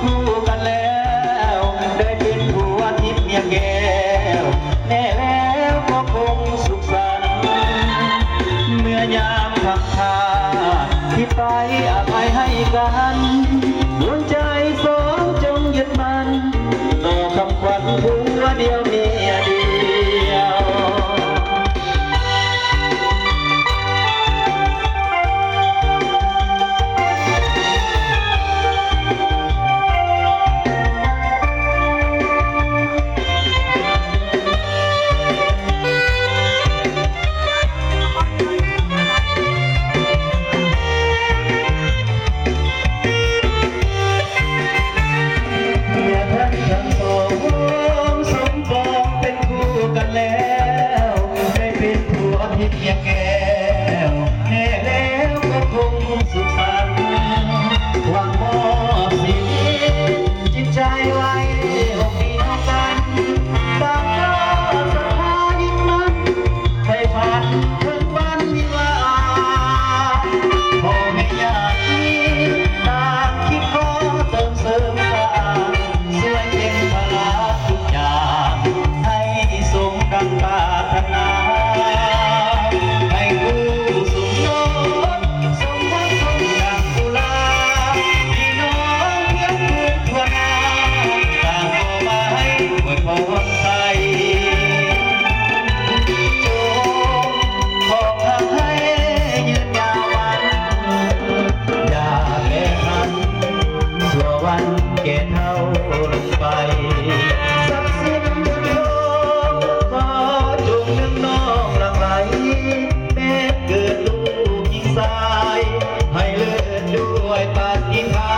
ຄູ່ກັນແລ້ວ ໄດ້ເປັນຜົວທິບເມຍແກ້ວ ແນ່ແລ້ວກໍຄົງສຸກສັນ ເມື່ອຍາມພັດພາກ ທີ່ໄປອະໄພໃຫ້ກັນ ດວງໃຈສອງຈົ່ງຍຶດໝັ້ນ ຕໍ່ຄຳຂວັນຜົວດຽວເມຍດຽວ. ເມື່ອທັງທັງສອງຮ່ວມສົມປອງເປັນຄູ່ກັນແລ້ວ ໄດ້ເປັນຜົວທິບເມຍແກ້ວ ແນ່ແລ້ວກໍຄົງສຸກສັນ ຫວັງມອບຊີວິດຈິດໃຈໄວ້ອົກດີນຳກັນ ຕ່າງກໍສັດທາຍຶດໝັ້ນ ໃຝ່ຝັນເຖິງວັນວິວາ ພໍ່ແມ່ຍາດມີຕ່າງຄິດຂໍເຕີມເສີມສ້າງ ຊ່ວຍເປັນພາລະທຸກຢ່າງ ໃຫ້ສົມດັ່ງປາດຖະໜາ ໃຫ້ຄູ່ສົມລົດ ສົມຫວັງສົມດັ່ງກຸລາ ພີ່ນ້ອງເພື່ອນຄູ່ທົ່ວໜ້າ ຕ່າງກໍມາໃຫ້ອວຍພອນໃສ່ ຈົ່ງຂອບພະໃຫ້ຍືນຍາວວັນ ຢ່າແປພັນ ຊົ່ວວັນແກ່ເຖົ້າລົງໄປ ຊັບສິນເງິນທອງ ຂໍຈົ່ງເນື່ອງນອງຫຼັ່ງໄຫຼ ແມ້ເກີດລູກຍິງຊາຍ ໃຫ້ເລີດດ້ວຍປາຕິຫາ